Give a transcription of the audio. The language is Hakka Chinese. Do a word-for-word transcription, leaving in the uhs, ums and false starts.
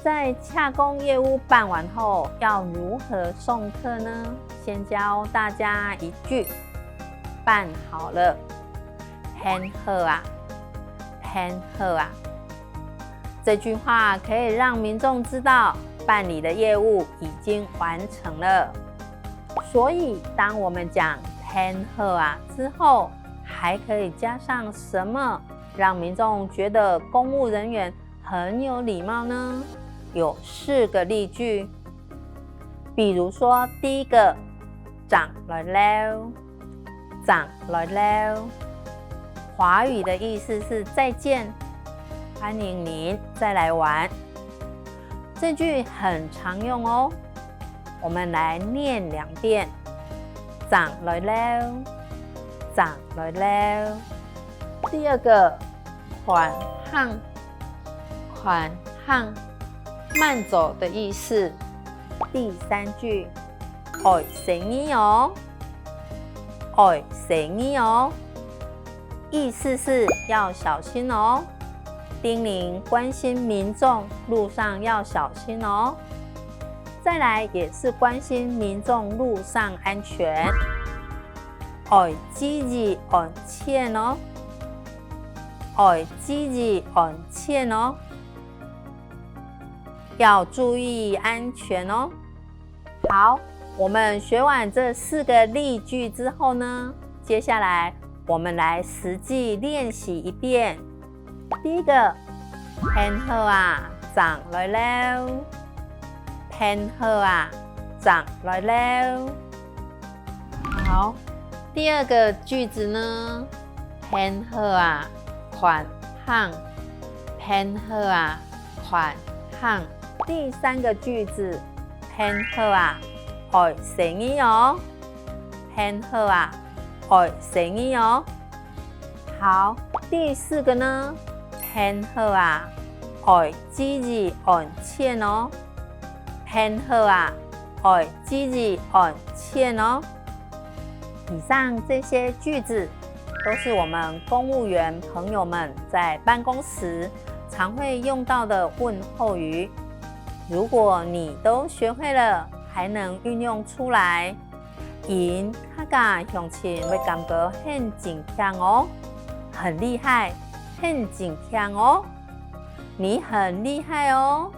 在洽公業務辦完後，要如何送客呢？先教大家一句：辦好了，辦好啊，辦好啊。這句話可以讓民眾知道辦理的業務已經完成了。所以，當我們講辦好啊之後，還可以加上什麼，讓民眾覺得公務人員很有禮貌呢？有四個例句，比如說第一個，正來尞，正來尞。華語的意思是再見，歡迎您再來玩。這句很常用哦，我們來念兩遍：正來尞，正來尞。第二個，寬行，寬行，慢走的意思。第三句，愛細義哦，愛細義哦，意思是要小心哦，叮嚀關心民眾路上要小心哦。再來也是關心民眾路上安全，愛注意安全哦，愛注意安全哦。 要注意安全哦。好，我們學完這四個例句之後呢，接下來我們來實際練習一遍。第一個，辦好啊，正來尞。辦好啊，正來尞。好，第二個句子呢，辦好啊，寬行。辦好啊，寬行。第三個句子，辦好啊，愛細義哦。辦好啊，愛細義哦。好，第四個呢，辦好啊，愛注意安全哦。辦好啊，愛注意安全哦。以上這些句子都是我們公務員朋友們在辦公時常會用到的問候語。如果你都學會了，還能運用出來，因客家鄉親會感覺很親切哦，很厲害，很親切哦。你很厲害哦！